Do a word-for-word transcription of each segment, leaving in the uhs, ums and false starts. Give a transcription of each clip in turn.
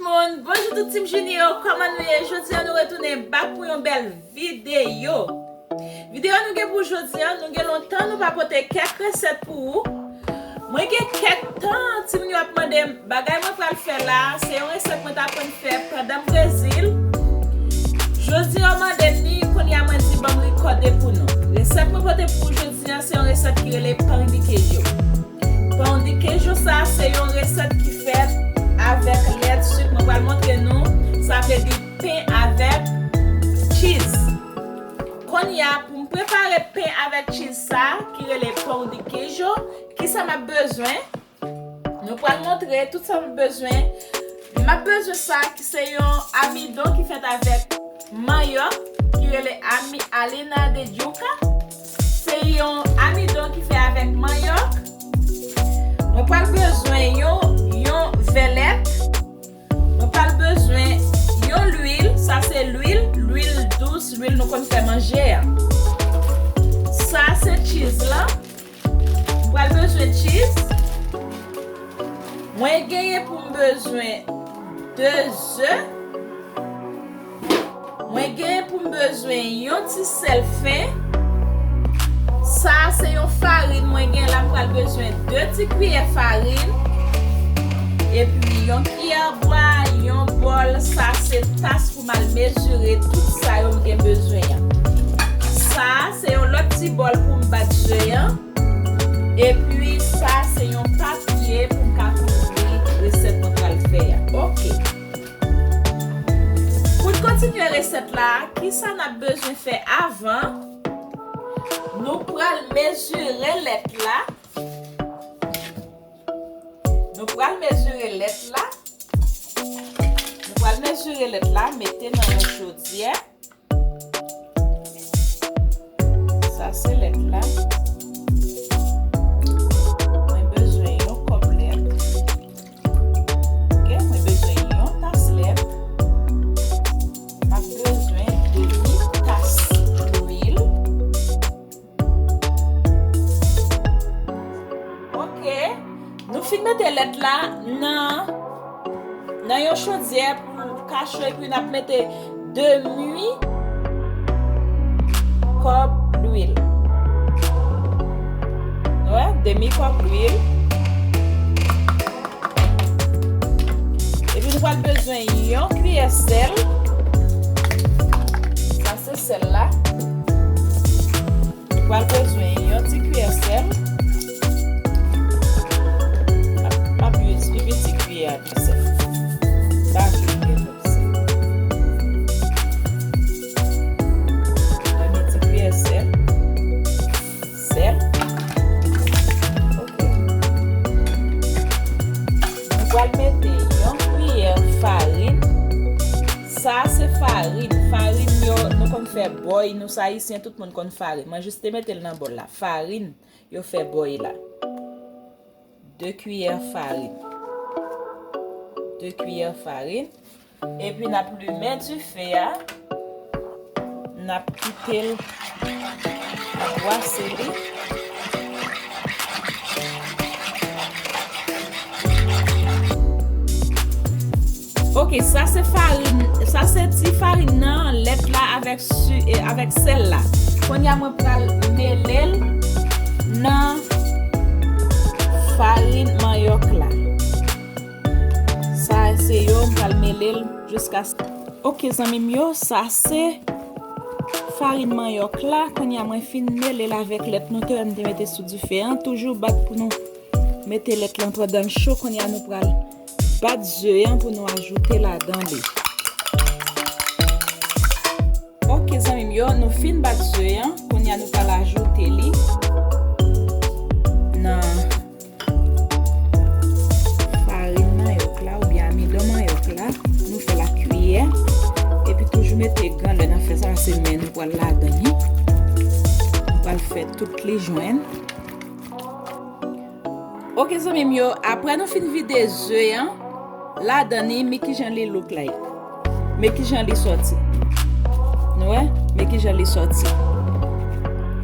Moun, bonjou tout Team Junior, kòman nou ye? Jodi a nou retounen back pou yon bèl videyo. Videyo nou gen pou jodi a, nou gen lontan nou pa pote kèk resèt pou ou. Mwen gen kèk tan timoun yo ap mande m, bagay mwen pral fè la, se yon resèt mwen t aprann fè pandan m Brezil. Jodi a yo mande m li, kounye a mwen di ban m rekòde pou nou. Resèt mwen pote pou ou jodi a, se yon resèt ki rele pão de queijo. Pão de queijo sa, se yon resèt ki fèt avèk lèt, sik. Mwen pral montre nou, sa vle di pen avèk cheese. Kounye a, pou m prepare pen avèk cheese sa, ki rele pão de queijo, kisa m ap bezwen? Nou pral montre tout sa m ap bezwen. M ap bezwen sa ki se yon amidon ki fèt avèk manyòk, ki rele ami, harina de yuca. Se yon amidon ki fèt avèk manyòk. Mwen pral bezwen yon, yon vèlèt. Mwen pral bezwen yon lwil. Sa se lwil, lwil dous, lwil nou konn fè manje a. Sa se cheese la. Mwen pral bezwen cheese. Mwen genyen pou m bezwen de ze. Mwen genyen pou m bezwen yon ti sèl fen. Sa a se yon farin mwen gen la, m pral bezwen de ti kiyè farin. Epi yon kiyè bwa, yon bòl, sa se tas pou m al mezire tout sa yo m gen bezwen an. Sa a se yon lòt ti bòl pou m bat ze an. Epi sa se yon papye pou m ka kouvri resèt mwen pral fè a. Oke. Pou n kontinye resèt la, kisa n ap bezwen fè avan? Nou pral mezire lèt la. Nou pral mezire lèt la. Nou pral mezire lèt la, mete nan yon chodyè. Sa se lèt la. Mwen bezwen yon kòp lèt. Oke, mwen bezwen yon tas lèt. M ap bezwen demi tas lwil. Oke, nou fin mete lèt la nan, nan yon chodyè pou l kache, epi n ap mete demi kòp lwil. Nou wè, demi kòp lwil. Epi nou pral bezwen yon kiyè sèl. Sa se sèl la. Nou pral bezwen yon ti kiyè sèl. M ap, m ap itilize pi piti kiyè a, pi sèl. Sa vle di sèl. Mwen met ti kiyè sèl. Sèl. Oke. Nou pral mete yon kiyè farin. Sa se farin. Farin yo, nou konn fè bòy, nou se Ayisyen, tout moun konn farin. Mwen jis te mete l nan bòl la. Farin yo fè bòy la. De kiyè farin. De kiyè farin. Epi n ap limen dife a. N ap kite l, n ap bwase li. Oke, sa se farin, sa se ti farin nan, lèt la avèk si, e, avèk sèl la. Kounye a mwen pral mele l nan farin manyòk la. Sa se yo, m pral mele l jiska. Oke, zanmi m yo, sa se farin manyòk la. Kounye a mwen fin mele l avèk lèt nou te wè m te mete sou dife an. Toujou bat pou nou mete lèt lan pandan l cho. Kounye a nou pral bat ze an pou nou ajoute ladan li. Oke, zanmi m yo, nou fin bat ze an. Kounye a nou pral ajoute li nan farin manyòk la oubyen amidon manyòk la. Nou fè l ak kiyè. Epi toujou mete gran lè n ap fè sa, se men nou pral ladan li. Nou pral fè tout li jwenn. Oke, zanmi m yo, apre nou fin vide ze an ladan li, men kijan li look like. Men kijan li sòti. Nou wè? Men kijan li sòti.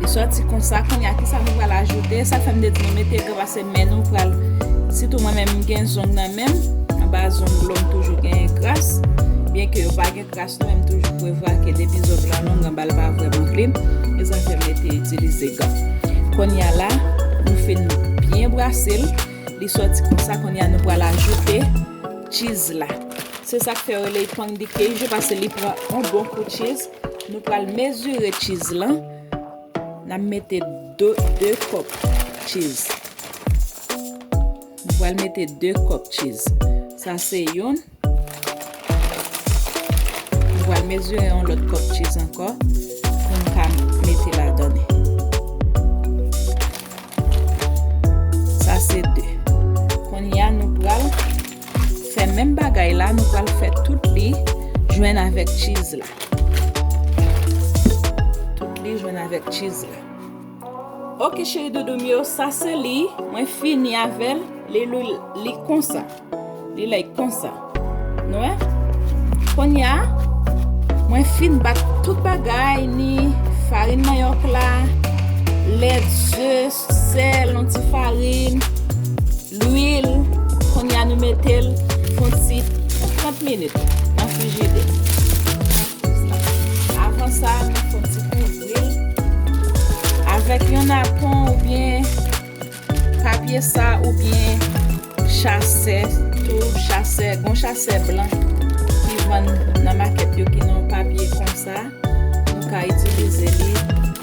Li sòti konsa, kounye a kisa nou pral ajoute? Sa fè m te di nou mete gran pase men nou pral, sitou mwen menm m gen zong nan men m, m Anba zong yo m toujou genyen kras. Byenke yo pa gen kras non, men m toujou prevwa ke depi zong lan long, anba l pa vrèman klin. E sa fè m rete itilize gan. Kounye a la, nou fin byen brase l. Li sòti konsa, kounye a nou pral ajoute cheese la. Se sa k fè yo rele l pound de queijo, paske li pran yon bon kou cheese. Nou pral mezire cheese lan. N ap mete de, de kòp cheese. Nou pral mete de kòp cheese. Sa se youn. Nou pral mezire yon lòt kòp cheese ankò pou n ka mete ladan li. Sa se de. Kounye a nou pral fè menm bagay la, nou pral fè tout li jwenn avèk cheese la. Tout li jwenn avèk cheese la. Ok, cheri doudou m yo, sa se li. Mwen fini avè l. Li, li, li konsa. Li like konsa. Nou wè? Kounye a, mwen fin bat tout bagay, ni farin manyòk la, lèt, ze, sèl, yon ti farin, lwil. Kounye a, nou mete l fè yon ti trant minit nan frijidè. Avan sa, nou fè yon ti kouvri l avèk yon napon oubyen papye sa oubyen chasè, tou chasè, gon chasè blan ki vann nan makèt yo ki nan yon papye konsa, nou ka itilize li.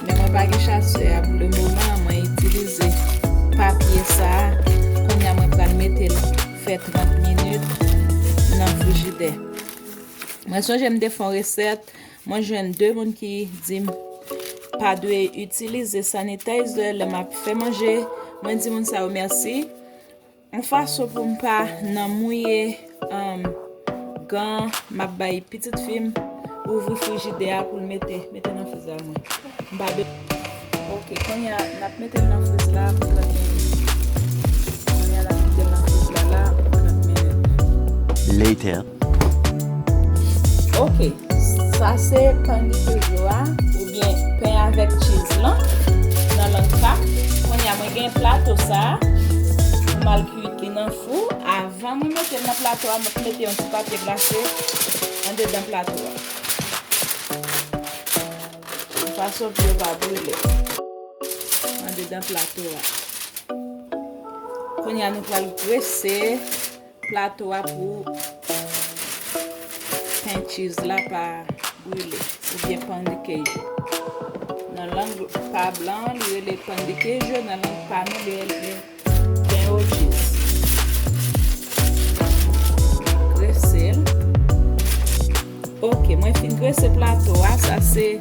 Men mwen pa gen chasè a pou le moman, mwen itilize papye sa. Kounye a mwen pral mete l fè trant minit nan frijidè. Mwen sonje m te fè yon resèt, mwen jwenn de moun ki di m pa dwe itilize sanitizer lè m ap fè manje. Mwen di moun sa yo mèsi. Yon fason pou m pa nan mouye, um, gan m ap bay pitit fi m, ouvri frijidè a pou l mete, mete nan friz la mwen. M pa be-, ok, kounye a, n ap mete l nan friz la pou trant minit. Kounye a, n ap kite l nan friz la, la, pou trant minit. Later. Ok, sa se pan de queijo a, oubyen pen avèk cheese lan, nan lang pa m. Kounye a, mwen gen plato sa a, pou m al kuit li nan fou. Avan mwen mete l nan plato a, mwen mete yon ti papye glase andedan plato a. Yon fason pou yo pa brile. Andedan plato a. Kounye a nou pral grese plato a pou pen cheese la pa brile, oubyen pan de queijo. Nan lang pa blan an, li rele pan de queijo, nan lang pa nou, li rele pen o cheese. Grese l. Ok, mwen fin grese plato a, sa se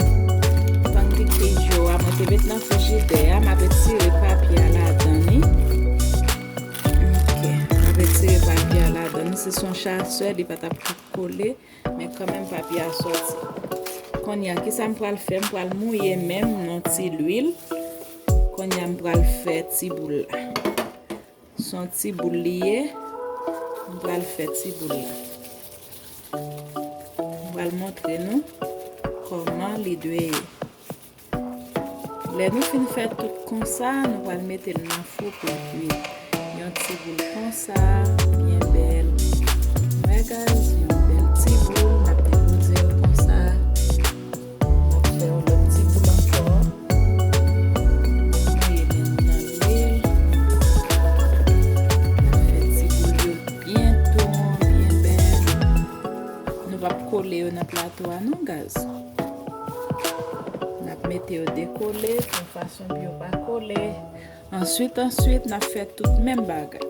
pan de queijo a, mwen te met nan frijidè a, m ap retire papye a ladan li. Ok, m ap retire papye a ladan li, se son chasè, li pa t ap kole. Men kanmenm papye a sòti. Kounye a, kisa m pral fè? M pral mouye men m nan ti lwil. Kounye a, m pral fè ti boul la. Se yon ti boul li ye. M pral fè ti boul la. M pral montre nou kòman li dwe ye. Lè nou fin fè tout konsa, nou pral mete l nan fou pou l kuit. Yon ti boul konsa, byen bèl. Wè, guys, yon bèl ti boul. N ap depoze yo konsa. N ap fè yon lòt ti boul ankò. N ap mouye men nou nan lwil. N ap fè ti boul yo byen tou, byen bèl. Nou p ap kole yo nan plato a non, guys. N ap mete yo dekole pou yon fason pou yo pa kole. Answit, answit, n ap fè tout menm bagay.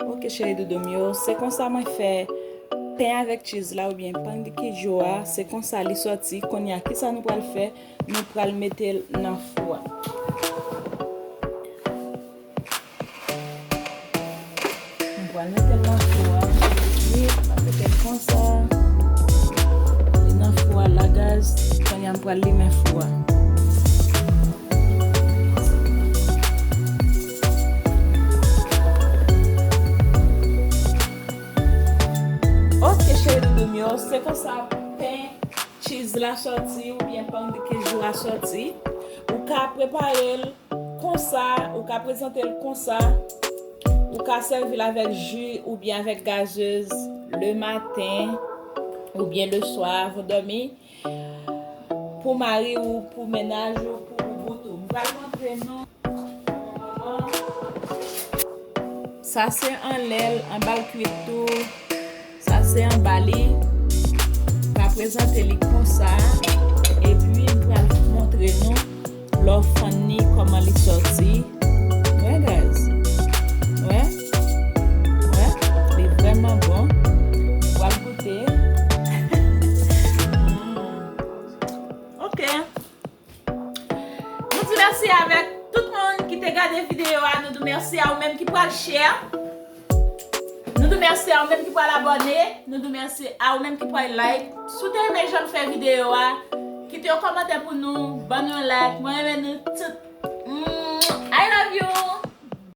Ok, cheri doudou m yo, se konsa mwen fè pen avèk cheese la oubyen pan de queijo a, se konsa li sòti. Kounye a, kisa nou pral fè? Nou pral mete l nan fou a. M pral mete l nan fou a. Wi, m ap mete l konsa. Li nan fou a la, guys. Kounye a, m pral limen fou a. Ok, cheri doudou m yo, se konsa pen cheese la sòti, oubyen pan de queijo a sòti. Ou ka prepare l konsa, ou ka prezante l konsa. Ou ka sèvi l avèk ji oubyen avèk gazez le maten oubyen le swa avan dòmi. Pou mari ou, pou mennaj ou, pou boubout ou. M pral montre nou. Sa se anlè l, anba l kwit tou. Sa se anba li. M ka prezante li konsa. Epi m pral montre nou lè w fann li kòman li sòti. Wè, guys. Wè. Wè. Li vrèman bon. W ap goute. Mm. Ok. Nou di mèsi avèk tout moun ki te gade videyo a. Nou di mèsi a ou menm ki pral share. Nou di mèsi a ou menm ki pral abòne. Nou di mèsi a ou menm ki pral like. Si w te renmen jan m fè videyo a, kite yon kòmantè pou nou. Ban nou yon like. Mwen renmen nou tout. Mm, I love you.